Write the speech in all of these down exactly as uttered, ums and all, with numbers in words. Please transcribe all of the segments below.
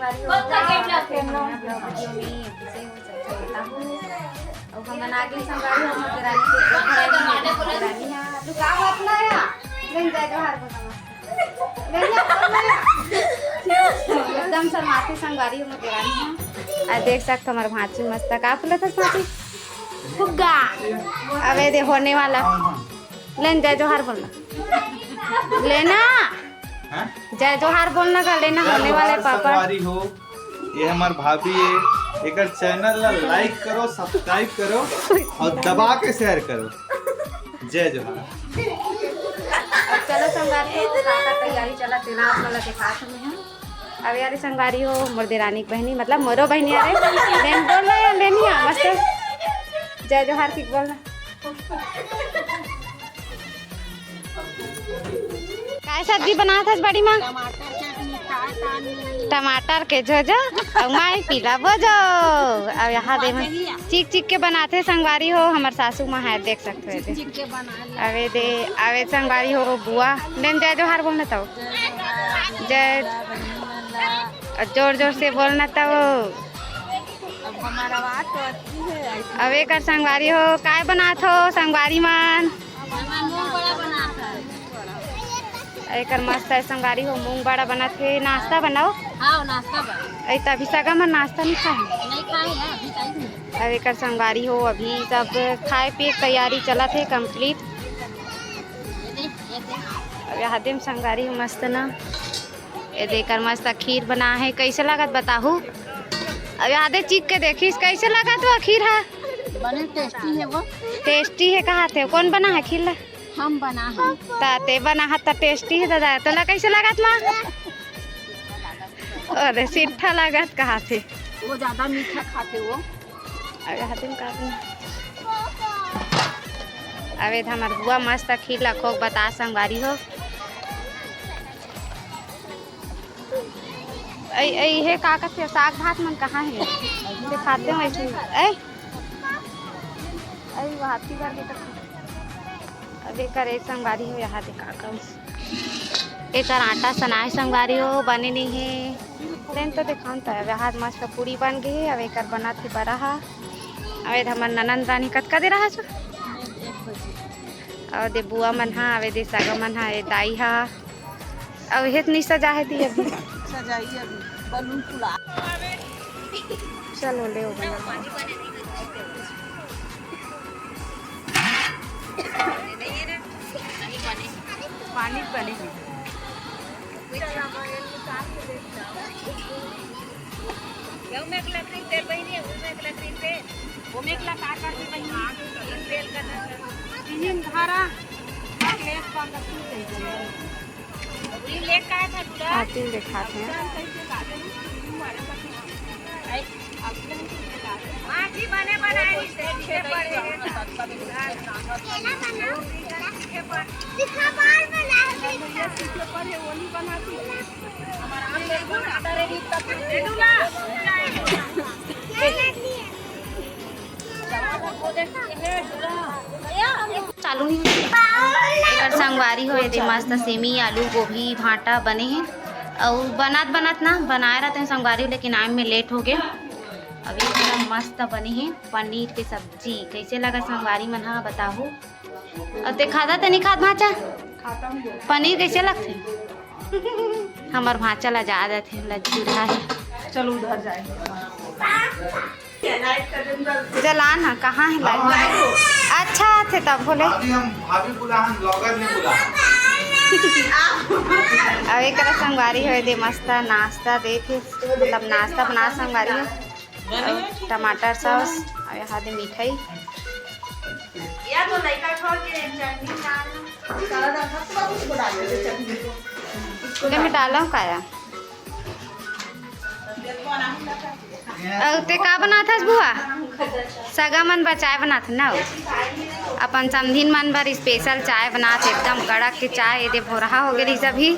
अउ हमन आगे संगवारी हो, हमर देरानी के घर में, देरानी ह, लुका मत ना या, लेन जय जोहार बोल ना। लेन जय जोहार बोल ना। एकदम शर्माथे संगवारी हो, हमर देरानी ह। आ देख सकत हो हमर भांची मस्त, का फूलत हस भांची? फुग्गा। अबे दे होने वाला। लेन जय जोहार बोल ना। लेना। हाँ? जय जोहार बोल ना, का लेना होने वाला है, पापा। संगवारी हो, ये हमर भाभी है, एकर channel ला like करो, subscribe करो अउ दबा के share करो। जय जोहार। अब चलो संगवारी हो, का का तैयारी चलत हे ना, आप मन ला दिखात हन हम। अब यार संगवारी हो, मोर देरानी के बहिनी, मतलब मोरो बहिनी, अरे लेन बोल ना यार, लेनिया मस्त। जय जोहार ठीक बोल ना। काय सब्जी बनात हस बड़ी माँ? टमाटर चटनी, काय पानी। टमाटर के झोझो, अउ माई पीला बोझो। अब यहाँ दे मन चीख चीख के बनाथे संगवारी हो, हमर सासू माँ है, देख सकत हो एदे। चीख के बना ले। अबे दे, अबे संगवारी हो बुआ, लेन जय जोहार बोल ना तब। जय, अउ जोर जोर से बोल ना तब। अब हमार आवाज तो अच्छी है, ऐसी अब एकर संगवारी हो, काय बनात हो संगवारी मन? हमार मूंग बड़ा बनात है। एकर मस्त है संगवारी हो, मूंग बड़ा बनत हे, नाश्ता बनाओ। हाँ, नाश्ता बा। ऐ त अभी सगा मन नाश्ता नहीं खाए। नहीं खाए हैं, अभी टाइम नहीं। अब एकर संगवारी हो, अभी सब खाए पिए के तैयारी चलत हे complete। ये दे, ये दे। अब यहाँ दे संगवारी हो मस्त ना। ए दे एकर मस्त खीर बना हे, कैसे लागत बताहू? अब यहाँ दे चीख के देखिस, कैसे लागत वो खीर हा? बने tasty है वो। Tasty है कहा थे, कौन बना है खीर ला? हम बना है। ता ते बना है त tasty है दादा, तोला कैसे लागत माँ? अरे सिट्ठा लागत कहा थे। वो ज्यादा मीठा खाते वो। अबे हाथे में का बना? अबे हमर बुआ मस्त खीर ला खोक बता संगवारी हो। ऐ, ऐ, हे का कथे, साग भात मन कहाँ हे? दिखाते हो ऐसे। ऐ, ऐ, वो हाथी भर के तो। अब एकर एक संगवारी हो, यहाँ दे का कहूँ। एकर आटा सनाए संगवारी हो, बने नहीं हे। लेन तो दिखाऊँ तो, अब यहाँ मस्त पूरी बन गई हे। अब एकर बनत हे बरा हा। अब एदे हमर ननंद रानी कतका दे रहा छो? अब दे बुआ मन हा, अब दे सगा मन हा, ए दाई हा। अब हेत नहीं सजा है दी अभी। सजाई अभी, balloon फुला। चलो ले हो गया। पानी बने। वो में एक लकड़ी तेल बहिनी है, वो में एक लकड़ी तेल। वो में एक लकड़ी का की बहिनी, तेल का ना। तीन धारा, एक लेस पर लकड़ी चाहिए। आरती देखात हे। चालू नहीं होता। एकर संगवारी हो, एदे मस्त सेमी, आलू, गोभी, भांटा बने हे। अउ बनात बनात ना, बनाए रहते हैं संगवारी, लेकिन आए में लेट हो गए। अब एकदम मस्त बने हे पनीर के सब्जी। कैसे लगा संगवारी मन हा, बताहू। अउ ते खाता ते नहीं खात भांचा? पनीर कैसे लगथे? हमर भांचा ला ज्यादा थे, लज्जुरा है। चलो उधर जाए। जलान ह, कहाँ है लाइट? अच्छा थे तब बोले। अभी हम भाभी बुला, हम vlogger नहीं बुला। अब एकरा संगवारी होए दे मस्त नाश्ता देथे, मतलब नाश्ता बना संगवारी हो। अउ टमाटर सॉस अउ यहाँ दे मिठाई। या तो लइका छोड़ के चटनी डाल। ले मैं डालूं काया? अउ ते का बनात हस बुआ? सगा मन बर चाय बनात ना हो। अपन समधिन मन बर special चाय बनात, एकदम कड़क के चाय। एदे भोरहा हो गेली सभी।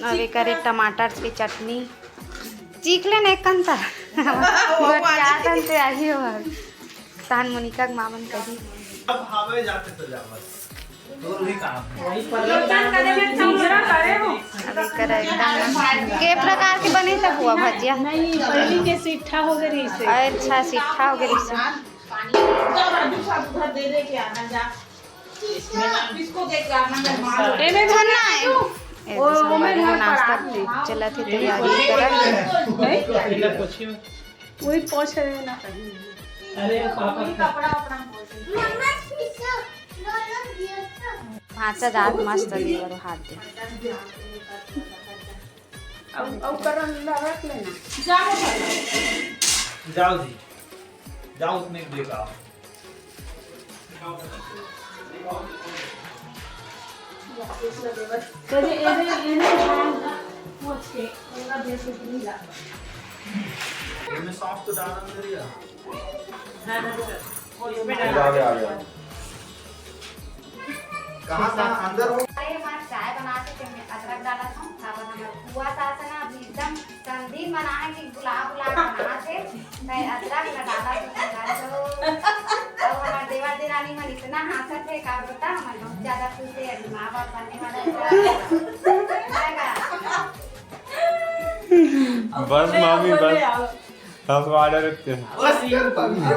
अउ एकरे टमाटर के चटनी। चीख लेन एक कंता। गोठियात हन ते आही हो। तहन मोनिका के मामन कही। अब हवे जाते सजावट। अभी करा एकदम के प्रकार के बने त हुआ भजिया। नहीं, पहली के सिट्ठा हो गई से। अच्छा, सिट्ठा हो गई से। एमे छन्ना है। ए, वो, वो मेरे घर पर नाश्ता आती। चलत हे तैयारी करत। वही पोछ रहे ना कहीं। अरे पापा। भांचा जात मस्त देवर हाथ दे। अब, अब करन ला रख लेना। जाओ भाई। जाओ जी, जाओ उतने के देख आओ। चलिए, एने, एने, हाँ, पूछ के, पूरा देश उतनी जाता। इनमें सौंफ तो डालना जरूरी है। हाँ, हाँ, हाँ। इसमें आ गया, आ गया। कहाँ, कहाँ अंदर हो? अरे, हमार चाय बनाथे, तेमे अदरक डालत हूँ। काबर हमार बुआ सास है ना, अभी एकदम संधि मना है कि बुला, बुला के बनाथे। मैं अदरक न डाला तो बता दो। अब हमार देवर देरानी मन इतना हंसत है, का बता, हमार बहुत ज्यादा खुश है, अभी माँ बाप बनने वाला है। बस मामी, बस। हम आर्डर रखते हैं। बस ये पवित्र।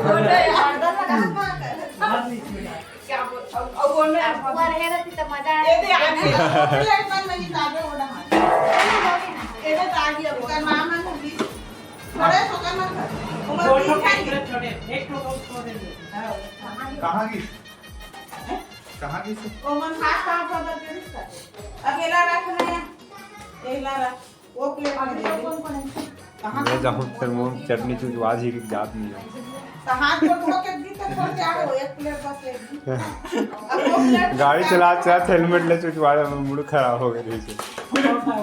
क्या बोल, अब, अब बोल रहे हैं, अब बुआ रहे रहती तो मजा आया। ये दे, आगे। प्लेट पर नहीं, ताबे वो ना। ये दे, तागी अब, कर मामा को भी। बड़े छोटा ना कर। उम्र दो बीस छोटे, साल की। एक छोटे, एक छोटे उसको दे दे। हाँ। कहाँ की? कहाँ की से? वो मन हाथ पाँव पर करके नहीं कर। अकेला रखना है। अकेला रख। वो प्लेट में दे दे। कहाँ ये जाऊँ फिर वो चटनी चुचवा ही जात नहीं हो। तो हाथ को धो के भी तो छोड़ के आओ, एक प्लेट बस ले ली। अब वो प्लेट गाड़ी चला, चला हेलमेट ले चुचवा, मूड खराब हो गया जैसे।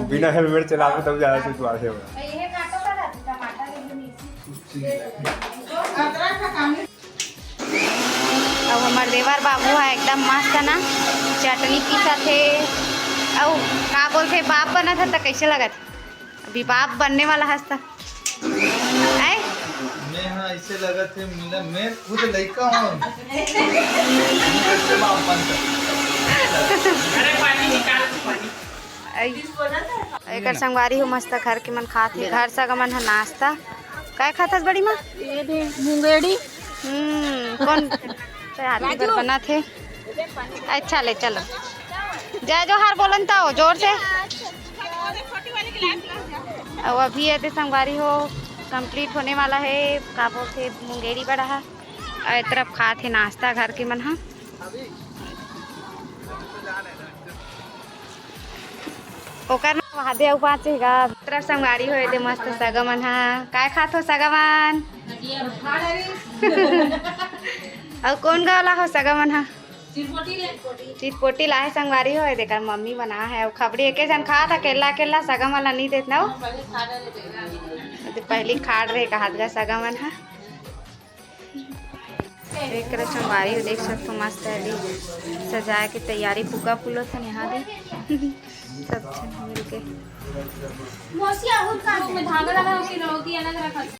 बिना हेलमेट चलावे तब ज्यादा चुचवा से होगा। ये काटो का था, टमाटर ले ली। अदरक का कांदी। अब हमर देवर बाबू ह एकदम मस्त ना चटनी पीसत हे। अउ का बोलथे, बाप बनत हे त कैसे लगत हे? अभी बाप बनने वाला हस त। आय? मैं हाँ, ऐसे लगत हे, मिला, मैं खुद लइका हूँ। मैं कैसे बाप बन सकता? अरे पानी निकाल, पानी। अई, एकर संगवारी हो मस्त घर के मन खात हे, घर सगा मन ह नाश्ता। काय खात हस बड़ी माँ? ये दे मुंगेड़ी। हम्म, कौन ते आदमी बर बनात हे? अच्छा ले चलो। जय जोहार बोलन तो जोर से। अब अभी ये दे संगवारी हो complete होने वाला है, का बोलथे मुंगेड़ी बड़ा है। अउ ए तरफ खात हे नाश्ता घर के मन ह। ओकर ना वहादे अउ पाँच हे गा। ए तरफ संगवारी हो, ए दे मस्त सगा मन ह। काय खात हो सगा मन? अउ कौन गाँव ला हो सगा मन ह? चिरपोटी लाए संगवारी हो, ए दे एकर मम्मी बना है। अउ खबड़ी एके झन खात, अकेला अकेला सगा मन ला नहीं देत ना हो। ए दे पहली खाड़ रहे कहत गा सगा मन ह। देख कर संगवारी हो, देख सकथो मस्त है अभी सजाए के तैयारी, फुग्गा फूलो थे यहाँ दे। सब झन मिल के। मौसी, आहू का में धागा लगा के रहोगी, अलग रखा।